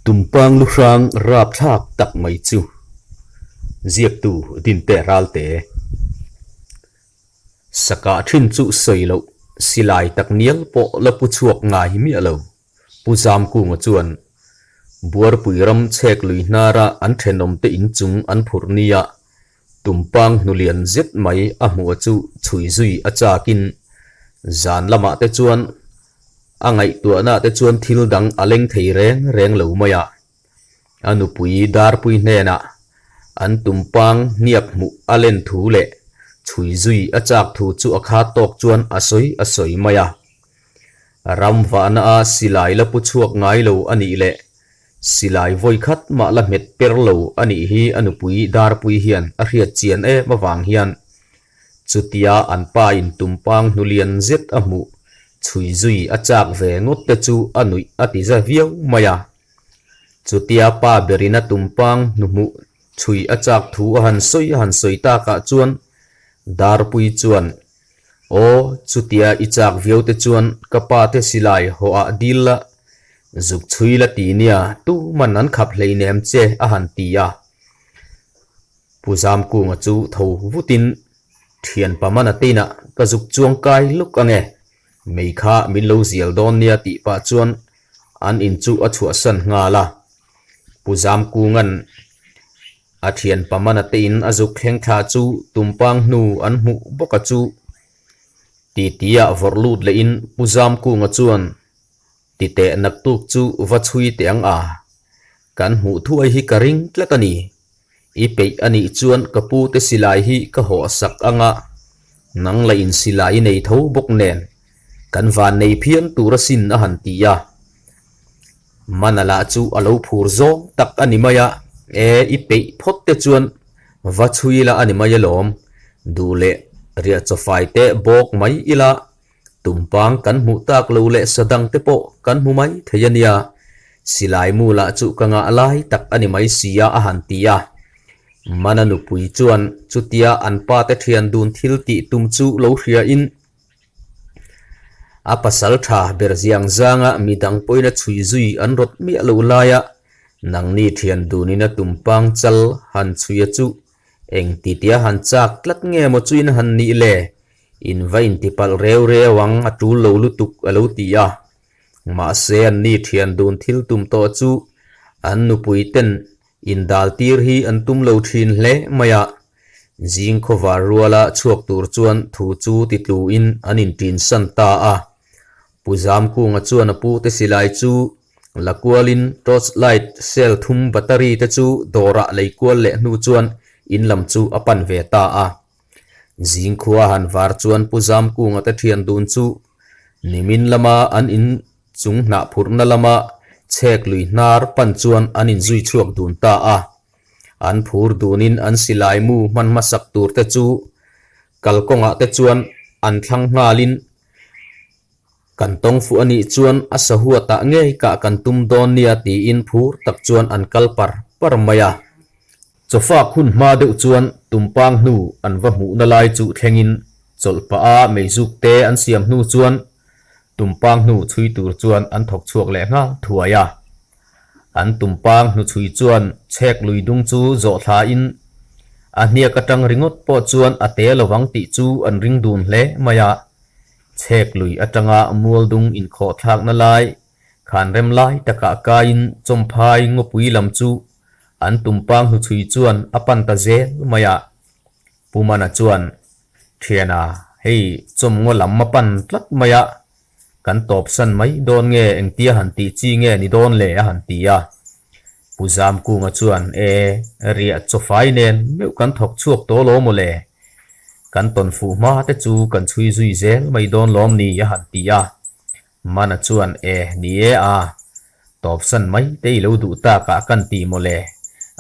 Tumpang lu hrang rapthlak tak mai chu ziaktu Dinte Ralte Sakah thin chu sawi loh silai tak nial pawh la pu chhuak ngai miah lo. Pu Zamkunga chuan Buarpui ram chhek lui hnara an thenawmte inchung an phurh nia Tumpang hnulian zet mai a hmuh chu chhui zui a chakin zan lamah te chuan a ngaihtuahna te chuan thil dang a leng thei reng reng lo mai a. A nupui Darpui hnenah an tumpang hniak hmuh a len thu leh chhui zui a chak thu chu a khat tawk chuan a sawi a sawi mai a. Ram vahna a silai la pu chhuak ngai lo a nih leh Silai vawi khat mah la hmet per lo a nih hi a nupui Darpui hian a hriat chian em avang hian chutia an pa in tumpang hnulian zet a hmuh chhui zui a chak ve ngawt te chu a nuih a ti za viau mai a. Chutia pa berin a tumpang hnuhmuh chhui a chak thu a han sawi a han sawi takah chuan Darpui chuan Aw, chutia i chak viau te chuan ka pa te silai haw ah dil la, zuk chhui la ti nia tu man an khap hleinem che a han ti a. Pu Zamkunga chu tho vutin thian pamana teinah ka zuk chuang kai luk ange, mei kha min lo zial dawn nia tih pah chuan an in chu a chhuahsan nghal a. Pu Zamkunga'n A thian Pamana te in a zuk thleng thla chu tumpang hnu an hmuh bawk a chu. Titi ah vawrh lut leh in Pu Zamkunga chuan titeh naktuk chu va chhui teh ang a, kan hmuh thuai hi ka ring tlat a ni. I peih a nih chuan ka pu te silai hi ka hawh sak ang a, nang la in silai i nei tho bawk nen kan van nei phian tur asin a han ti a. Mana lah chu a lo phur zawng tak a ni mai a, E, i peih phawt te chuan va chhui ila a ni mai alawm, duh leh riah chawfai te bawk mai ila, tumpang kan hmuh tak lo leh sadang te pawh kan hmu mai thei a nia, silai mu lah chu ka ngah lai tak a ni mai si a a han ti a. Mana nupui chuan chutia an pa te thian dun thil tih tum chu lo hria in, A pasal tha ber ziang zanga midang pawhin a chhui zui an rawt miah lo laia nangni thian dunin a tumpang chal han chhui a chu eng titia han chak tlat nge maw chuin han nih le? In va intipalh reu reu ang a tul lo lutuk a lo ti a. Mahse anni thian dun thil tum tawh chu an nupui ten Indal tir hi an tum lo thin hle mai a, zing khawvar ruala chhuak tur chuan thu chu ti tluin an intinsan ta a. Pu Zamkunga chuan a pute silai chu la kualin torch light cell thum battery te chu dawrah lei kual leh hnu chuan in lam chu a pan ve ta a. Zing khua han var chuan Pu Zamkunga te thian dun chu nimin lama an in Chung hnah phurhna lama chhek lui hnar pan chuan an inzui chhuak dun ta a. An phur dunin an silai mu hman hmasak tur te chu kalkawngah te chuan an thlang nghalin kan tawng fuh a nih chuan a sahuatah ngei kah kan tum dawn nia tiin phur tak chuan an kal par par mai a. Chawfak hun hma deuh chuan tumpang hnu an va hmuhna lai chu thlengin chawlh pah a meizuk te an siam hnu chuan Tumpang hnu chhui tur chuan an thawk chhuak leh nghal thuai a. An tumpang hnu chhui chuan chhek lui dung chu zawh thlain a hniak atang ringawt pawh chuan a te lovang tih chu an ring dun hle mai a. Chhek lui atanga mual dung inkhawh thlakna lai khan rem lai takah kaiin chawmphai ngawpui lam chu an tumpang hnu chhui chuan a pan ta zel mai a. Pumana chuan Thiana, hei chawmngaw lam a pan tlat mai a, kan tawpsan mai dawn nge engtia han tih chi nge ni dawn le a han ti a. Pu Zamkunga chuan, E, riah chawfai nen meuh kan thawk chhuak tawh lo maw le? Kan tawn fuh hma te chu kan chhui zui zel mai dawn lawm ni a han ti a. Mana chuan, E, ni e a, tawpsan mai te i lo duh takah kan ti maw le?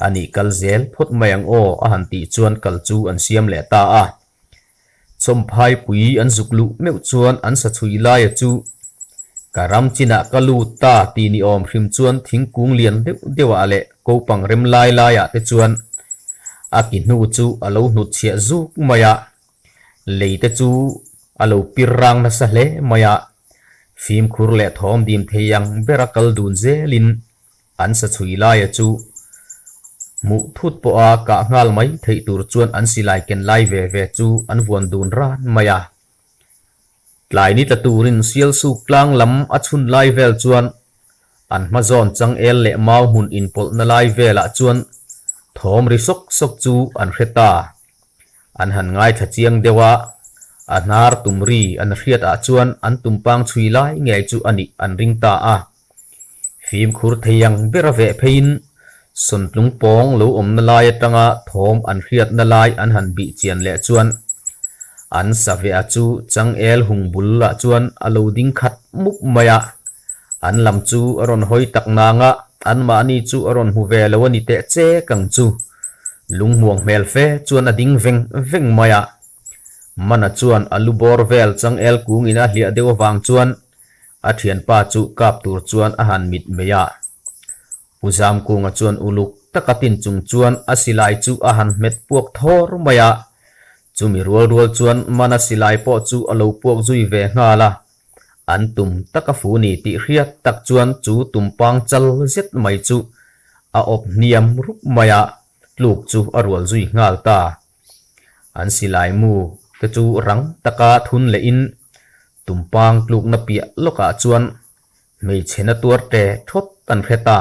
A nih kal zel phawt mai ang aw a han tih chuan kal chu an siam leh ta a. Chawmphai pui an zuk luh meuh chuan an sa chhui laia chu ka ram chinah ka lut ta ti ni awm hrim chuan thingkung lian deuh deuhah leh kopang rem lai laiah te chuan a ki hnu chu a lo hnutchhiah zuk mai a. Lei te chu a lo pir rang nasa hle mai a, fimkhur leh thawm dim thei ang bera kal dun zelin. An sa chhui laia chu hmuh thut pawha kah nghal mai theih tur chuan an silai ken lai ve ve chu an vuan dun ran mai a. Tlai ni tla turin Sialsuk tlang lam a chhun lai vel chuan an hma zawn changel leh mau hmun inpawlhna lai velah chuan thawm ri sawk sawk chu an hre ta. An han ngaithla chiang deuh a, a hnar tum ri an hriat ah chuan an tumpang chhui lai ngei chu a nih an ring ta a. Fimkhur thei ang ber a veh pheiin Sawntlung pawng lo awmna lai atanga thawm an hriatna lai an han bih chian leh chuan an saveh a chu changel hung bul ah chuan a lo ding khat mup mai a, an lam chu a rawn hawi tak nang a, anmahni chu a rawn hmu ve lo a ni teh chek ang chu. Lunghmuang hmel fe chuan a ding veng veng mai a. Mana chuan a lu bawr vel changel kungin a hliah deuh avang chuan a thianpa chu kap tur chuan a han mit mai a. Pu Zamkunga chuan uluk taka tin chung chuan a silai chu a han hmet puak thawr mai a. Chumi rual rual chuan Mana silai pawh chu a lo puak zui ve nghal a. An tum taka fu ni tih hriat tak chuan chu tumpang chal zet mai chu a awp hniam rup mai a, tluk chu a rual zui nghal ta. An silai mu te chu rang taka thun lehin tumpang tlukna piah lawkah chuan hmeichhe na tuar te thawt an hre ta.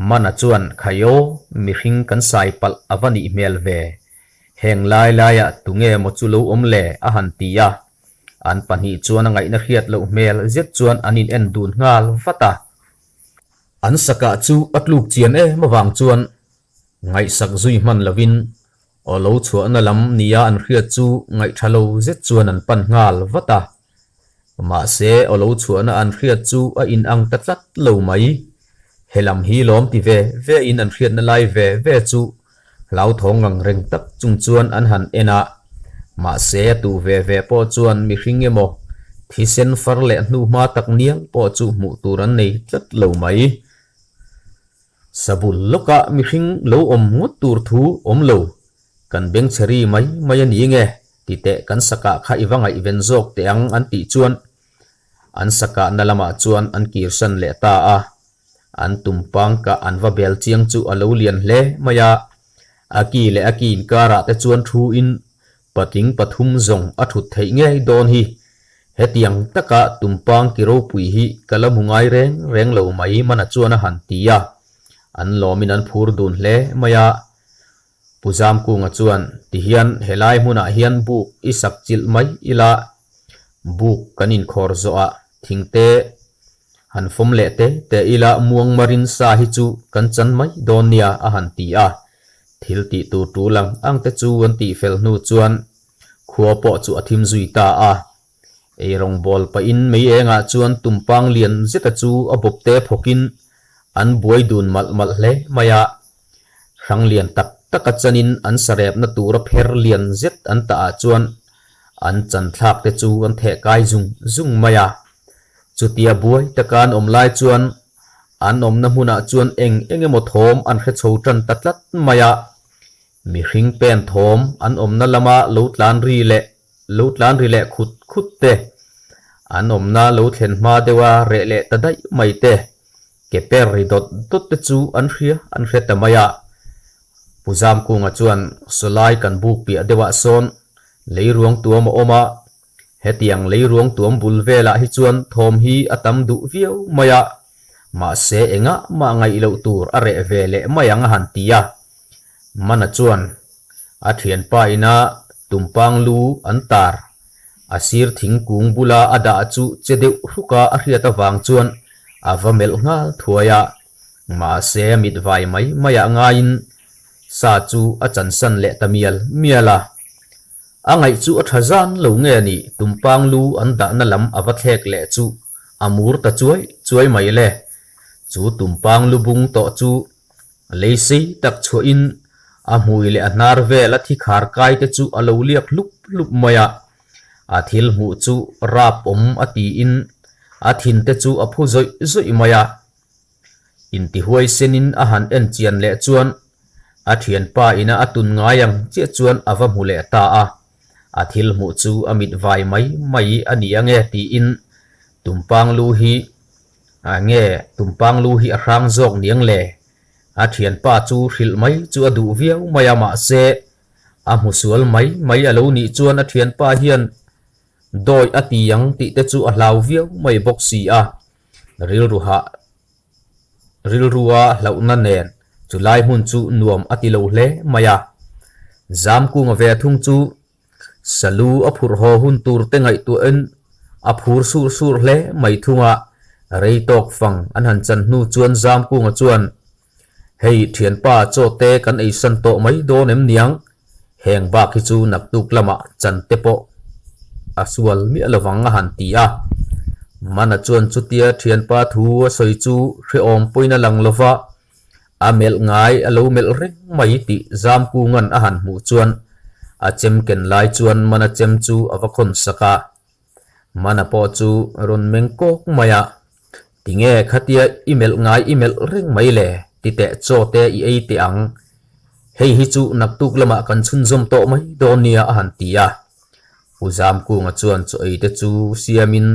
Mana chuan Khaio, mihring kan sai palh a va nih hmel ve. Heng lai laiah tunge maw chu lo awm le? a han ti a. An pahnih chuan a ngaihna hriat loh hmel zet chuan an in en dun nghal vat a. An sakah chu a tluk chian em avang chuan ngaihsak zui hman lovin aw lo chhuahna lam nia an hriat chu ngaihtha lo zet chuan an pan nghal vat a. Mahse aw lo chhuahna an hriat chu a in ang ta tlat lo mai. He lam hi lawm ti ve ve in an hriatna lai ve ve chu Hlauthawng ngang reng tak chung chuan an han en a, mahse a tu ve ve pawh chuan mihring emaw thisen far leh hnuhma tak nial pawh chu hmuh tur an nei tlat lo mai. Sabul lawkah mihring lo awm ngawt tur thu awm lo, kan bengchhe ri mai mai a ni nge titeh kan sakah kha i va ngaihven zawk teh ang an tih chuan an sakahna lamah chuan an kirsan leh ta a. An tumpang kah an va bel chiang chu a lo lian hle mai a, a ki leh a ki inkarah te chuan thu in patling pathum zawng a thut theih ngei dawn hi. Hetiang taka tumpang ki ropui hi ka la hmu ngai reng reng lo mai mana chuan a han ti a, an lawmin an phur dun hle mai a. Pu Zamkunga chuan tihian helai hmunah hian buk i sak chilh mai ila, buk kan inkhawr zawhah thingte Han fawm leh te te ila muang marin sa hi chu kan chan mai dawn nia a han ti a. Thil tih tur tul ang ang te chu an tih fel hnu chuan khua pawh chu a thim zui ta a. Eirawng bawl pahin mei engah chuan tumpang lian zeta chu a bawp te phawkin an buai dun malh malh hle mai a. Hrang lian tak taka chanin an sarepna tura pher lian zet an tah ah chuan an chan thlak te chu an theh kai zung zung mai a. Chutia buai taka an awm lai chuan an awmna hmunah chuan eng eng emaw thawm an hre chho tan ta tlat mai a. Mihring pen thawm an awmna lama lo tlan ri leh lo tlan ri leh khut khut te, an awmna lo thlen hma deuha reh leh ta daih mai te, ke per ri dawt dawt te chu an hria an hre ta mai a. Pu Zamkunga chuan sawlai kan buk piah deuhah sawn leiruang tuam a awm a, Hetiang leiruang tuam bul velah hi chuan thawm hi a tam duh viau mai a, mahse engah mah ngaih loh tur a reh ve leh mai ang a han ti a. Mana chuan a thianpa ina tumpang lu an tar a sir thingkung bula a dah chu che deuh hruka a hriat avang chuan a va melh nghal thuai a, mahse a mit vai mai maiah ngaiin sa chu a chansan leh ta mial mial a. A ngaih chu a tha zan lo nge ni, tumpang lu an dahna lam a va thlek leh chu a mur ta chuai chuai mai le. Chu tumpang lu bung tawh chu lei sei tak chhuahin a hmui leh a hnar vel a thi khar kai te chu a lo liak hlup hlup mai a. A thil hmuh chu rap awm a tiin a thin te chu a phu zawih zawih mai a. Intihuaisenin a han en chian leh chuan a thianpa ina a tun ngai ang chiah chuan a va hmu leh ta a, a thil hmuh chu a mit vai mai mai a ni ange tiin Tumpang lu hi A nge tumpang lu hi a hrang zawk niang le? A thianpa chu hrilh mai chu a duh viau mai a mahse a hmu sual mai mai a lo nih chuan a thianpa hian dawi a ti ang tih te chu a hlau viau mai bawk si a, rilru hah rilrua hlauhna nen chu lai hmun chu nuam a ti lo hle mai a. Zamkunga ve thung chu Salu a phurh haw hun tur te ngaihtuahin a phur sur sur hle mai thung a, rei tawk fang an han chan hnu chuan Zamkunga chuan, Hei thianpa chaw te kan ei san tawh mai dawn em niang? Heng bak hi chu naktuk lamah chan te pawh a sual miah lovang a han ti a. Mana chuan chutia thianpa thu a sawi chu hrehawm pawhin a lang lova, A melh ngai a lo melh reng mai tih Zamkunga'n a han hmuh chuan a chem ken lai chuan Mana chem chu a va khawn sak a. Mana pawh chu rawn meng kawk mai a, Tinge khatia i melh ngai i melh reng mai le? Ti teh chaw te i ei teh ang. Hei hi chu naktuk lamah kan chhunzawm tawh mai dawn nia a han ti a. Pu Zamkunga chuan chaw ei te chu siamin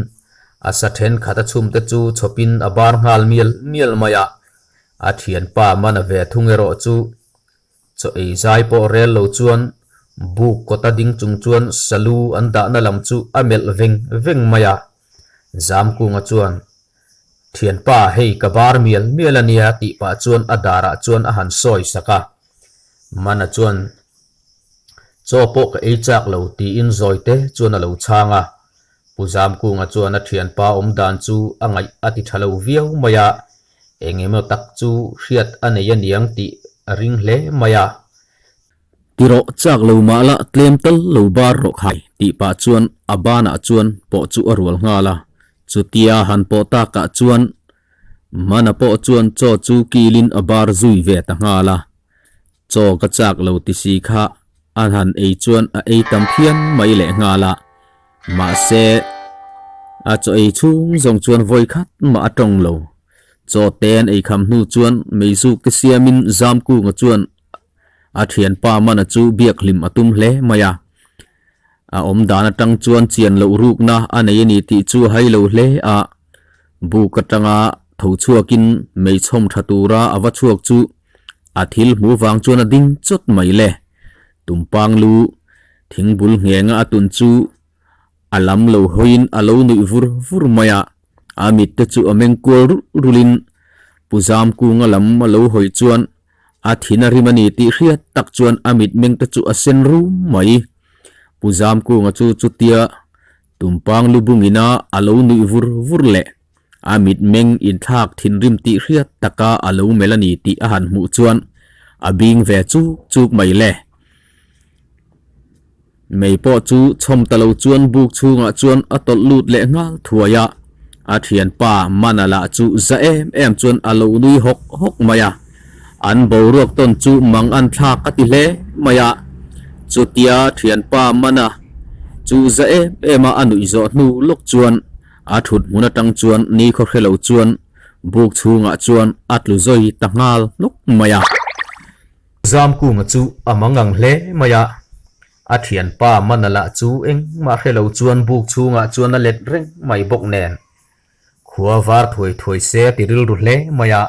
a sa thenkhat a chhum te chu chhawpin a bar nghal mial mial mai a. A thianpa mana ve thung erawh chu chaw ei zai pawh rel lo chuan buk kawta ding chung chuan salu an dahna lam chu a melh veng veng mai a. Zamkunga chuan, Thianpa hei ka bar mial mial a nia tih pah chuan a darah chuan a han sawi sak a. Mana chuan, Chaw pawh ka ei chak lo tiin zawite chuan a lo chhang a. Pu Zamkunga chuan a thianpa awm dan chu a ngaih a ti tha lo viau mai a, eng emaw tak chu hriat a nei aniang tih a ring hle mai a. Ti rawh chak lo mah la tlem tal lo bar rawh khai tih pah chuan a banah chuan pawh chu a rual nghal a. Chutia han pawh takah chuan Mana pawh chuan chaw chu kilin a bar zui ve ta nghal a. Chaw ka chak lo ti si kha a han ei chuan a ei tam phian mai leh nghal a, mahse a chaw ei chhung zawng chuan vawi khat mah a tawng lo. Chaw te an ei kham hnu chuan meizuk te siamin Zamkunga chuan a thianpa Mana chu biak hlim a tum hle mai a. A awm dan atang chuan chian loh rukna a nei a ni tih chu a hai lo hle a, buk atanga tho chhuakin meichhawm tha tura a va chhuak chu A thil hmuh vang chuan a ding chawt mai le. Tumpang lu thingbul nghenga a tun chu a lam lo hawiin a lo nuih vur vur mai a, a mit te chu a meng kual rulh rulhin Pu Zamkunga lam a lo hawi chuan a thin a rim a ni tih hriat tak chuan a mit meng te chu a sen rum mai. Pu Zamkunga chu chutia Tumpang lu bungina a lo nuih vur vur leh. A mitmeng inthlak thinrim tih hriat taka a lo melh a ni tih a han hmuh chuan a bing ve chuk chuk mai le. Mei pawh chu chhawm ta lo chuan buk chhungah chuan a tawlh lut leh nghal thuai a, a thianpa Mana lah chu za em em chuan a lo nui hawk hawk mai a. An boruak tawn chu mang an thlak a ti hle mai a, chutia thianpa Mana chu za em em a a nuih zawh hnu lawk chuan A thut hmun atang chuan ni khaw hre lo chuan buk chhungah chuan a tlu zawi ta nghal hnawk mai a. Zamkunga chu a mangang hle mai a, a thianpa Mana lah chu engmah hre lo chuan buk chhungah chuan a let reng mai bawk nen. Khua var thuai thuai se a ti rilru hle mai a,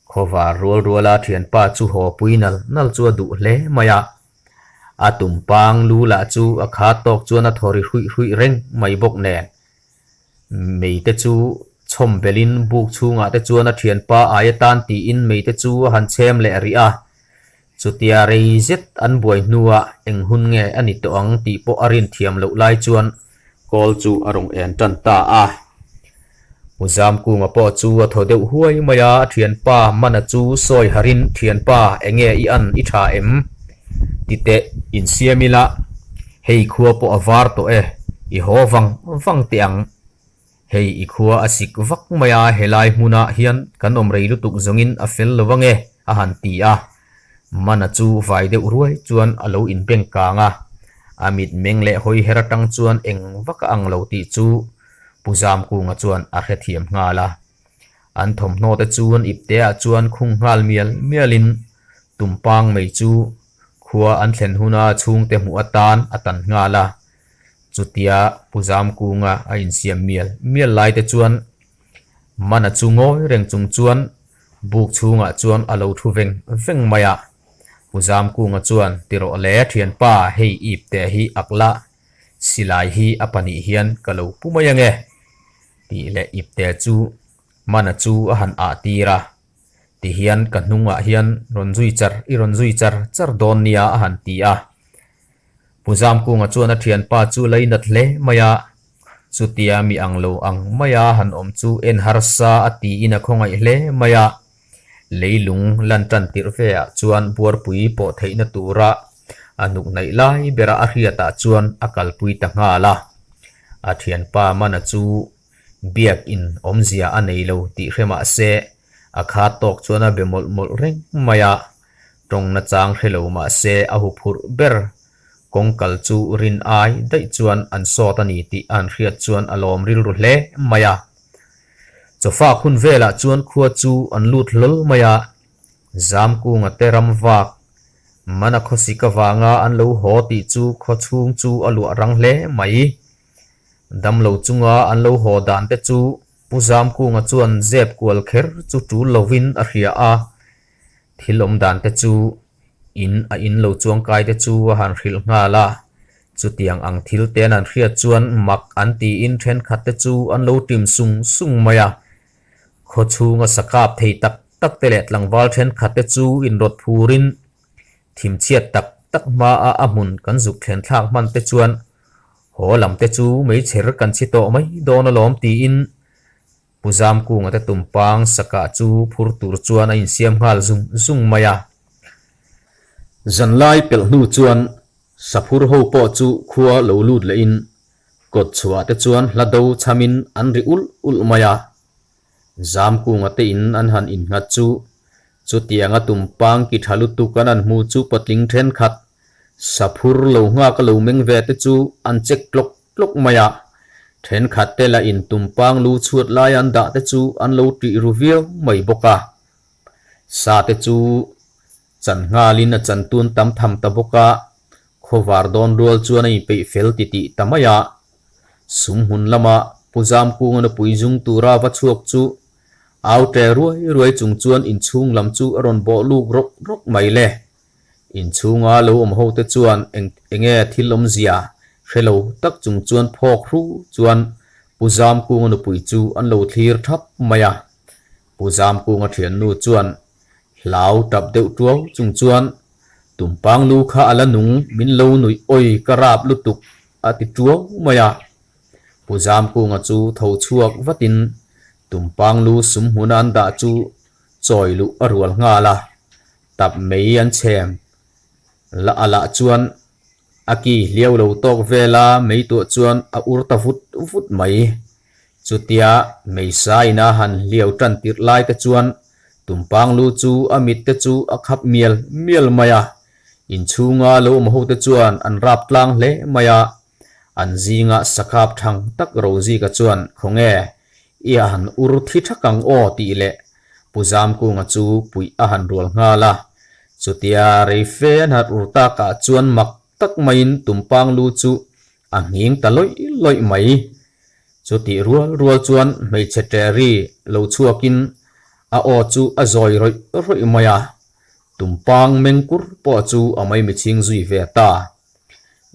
khaw var rual ruala thianpa chu haw pui nal nal chu a duh hle mai a. A tumpang lu lah chu a khat tawk chuan a thaw ri hruih hruih reng mai bawk nen. Mei te chu chhawm belhin buk chhungah te chuan a thianpa ai atan tiin mei te chu a han chhem leh rih a. Chutia rei zet an buai hnuah eng hun nge a ni tawh ang tih pawh a rin thiam loh lai chuan Kawl chu a rawn en tan ta a. Pu Zamkunga pawh chu a thaw deuh huai mai a, thianpa Mana chu sawi harin, Thianpa, enge i an i tha em? Ti teh, insiam ila, hei khua pawh a var tawh e, i haw vang vang teh ang. Hei i khua a sik vak mai a, helai hmunah hian kan awm rei lutuk zawngin a fel lo ange, a han ti a. Mana chu vai deuh ruai chuan a lo inbeng kang a, a mitmeng leh hawi her atang chuan eng vak a ang lo tih chu Pu Zamkunga chuan a hrethiam nghal a. An thawmhnaw te chu an ipte ah chuan khung nghal mial mialin Tumpang mai chu khua an thlen huna chhungte hmuh atan a tan nghal a. Chutia Pu Zamkunga a insiam mial mial lai te chuan. Mana chu ngawi reng chung chuan buk chhungah chuan a lo thu veng veng mai a. Pu Zamkunga chuan, Ti rawh le thianpa, hei ip teh hi ak la, silai hi a pahnih hian ka lo pu mai ange, tih leh ip teh chu Mana chu a han ah tir a. Tihian ka hnungah hian rawn zui char i rawn zui char char dawn nia a han ti a. Pu Zamkunga chuan a thianpa chu lainat hle mai a, chutia mi ang lo ang maia han awm chu en harsa a tiin a khawngaih hle mai a. Leilung lan tan tirh ve ah chuan buarpui pawh theihna tura a hnuk hnaih lai bera a hriatah chuan a kalpui ta nghal a. A thianpa Mana chu Biakin awmzia a nei lo tih hre mah se, a khat tawk chuan a be mawlh mawlh reng mai a. Tawng nachang hre lo mah se a huphurh ber. Kawng kal chu rin ai daih chuan an sawt a ni tih a han hriat chuan a lawm rilru hle mai a. Chawfak hun velah chuan khua chu an lut hlawl mai a. Zamkunga te ram vak mana khawsik avanga an lo haw tih chu khaw chhung chu a luah rang hle mai. Damlo chunga an lo haw dan te chu Pu Zamkunga chuan zep kual kher chu tul lovin a hria a, thil awm dan te chu in a in lo chuangkai te chu a han hrilh nghal a. Chutiang ang thil te an han hriat chuan mak an tiin thenkhat te chu an lo tim sung sung mai a. Khaw chhunga sakap thei tak tak te leh tlangval thenkhat te chu inrawt phurin thimchhiat tak tak hmaa a hmun kan zuk thlen thlak hman te chuan Haw lam te chu meichher kan chhi tawh mai dawn alawm tiin Pu Zamkunga te tumpang sakah chu phur tur chuan a insiam nghal zung zung mai a. Zanlai pelh hnu chuan Saphur ho pawh chu khua lo lut lehin kawt chhuah te chuan hla do chhamin an ri ulh ulh mai a. Zamkunga te in an han innghat chu chutianga tumpang ki tha lutuk an han hmu chu patling thenkhat Saphur lo nghak a lo meng ve te chu an check tlawk tlawk mai a, thenkhat te lah in tumpang lu chhuat lai an dah te chu an lo tih ru viau mai bawk a. Sa te chu chan nghalin a chan tun tam tham ta bawk a, khawvar dawn rual chuan a inpeih fel titih ta mai a. Sum hmun lama Pu Zamkunga nupui zung tura va chhuak chu au ṭe ruai ruai chung chuan inchhung lam chu a rawn bawh luk rawk rawk mai le. Inchhunga lo awm ho te chuan eng enge thil awmzia hre lo tak chung chuan phawk hru chuan Pu Zamkunga nupui chu an lo thlir thap mai a. Pu Zamkunga thiannu chuan hlau tap deuh tuau chung chuan Tumpang lu kha a la nung min lo nuih awi ka rap lutuk a ti tuau mai a. Pu Zamkunga chu tho chhuak vatin Tumpang lu sum hmuna an dah chu chawi luh a rual nghal a. Tap mei an chhem. La a lah chuan a ki hliau lo tawk vel a, mei tuah chuan a ur ta vut vut mai. Chutia mei sain a han hliau tan tirh lai te chuan tumpang lu chu a mit te chu a khap mial mial mai a. Inchhunga lo awm ho te chuan an rap tlang hle mai a. An zinga sakhap thang tak Rozika chuan Khawnge, i a han ur thi thak ang aw tih leh Pu Zamkunga chu puih a han rual nghal a. Chutia rei fe an han ur takah chuan mak tak maiin tumpang lu chu a nghing ta lawih lawih mai. Chutih rual rual chuan hmeichhe ṭe ri lo chhuakin a aw chu a zawi rawih rawih mai a. Tumpang mengkur pawh chu a maimichhing zui ve ta.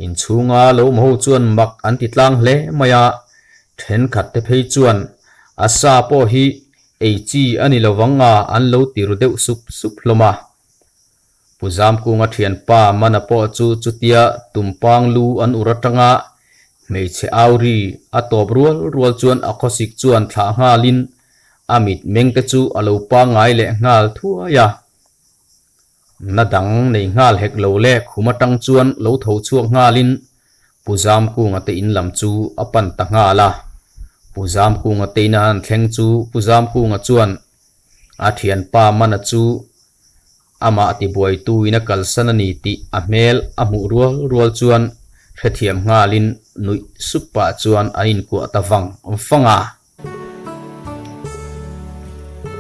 Inchhunga lo awm ho chuan mak an ti tlang hle mai a, thenkhat te phei chuan a sa pawh hi ei chi a ni lovang a an lo ti ru deuh sup sup hlawm a. Pu Zamkunga thianpa Mana pawh chu chutia tumpang lu an ur atanga hmeichhe au ri a tawp rual rual chuan a khawsik chuan thlah nghalin a mitmeng te chu a lo pangngai leh nghal thuai a. Na dang nei nghal hek lo le khum atang chuan lo tho chhuak nghalin Pu Zamkunga te in lam chu a pan ta nghal a. Pu Zamkunga te ina han thleng chu Pu Zamkunga chuan a thianpa Mana chu amah tibuaitu in a kalsan a ni tih a hmel a hmuh rual rual chuan hrethiam nghalin nuih sup pah chuan an inkuah ta vang vang a.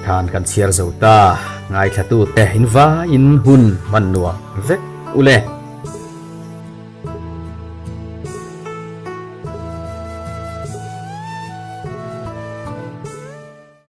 Than kan chhiar zo ta, ngaithlatute in vaiin hun hman nuam vek u le.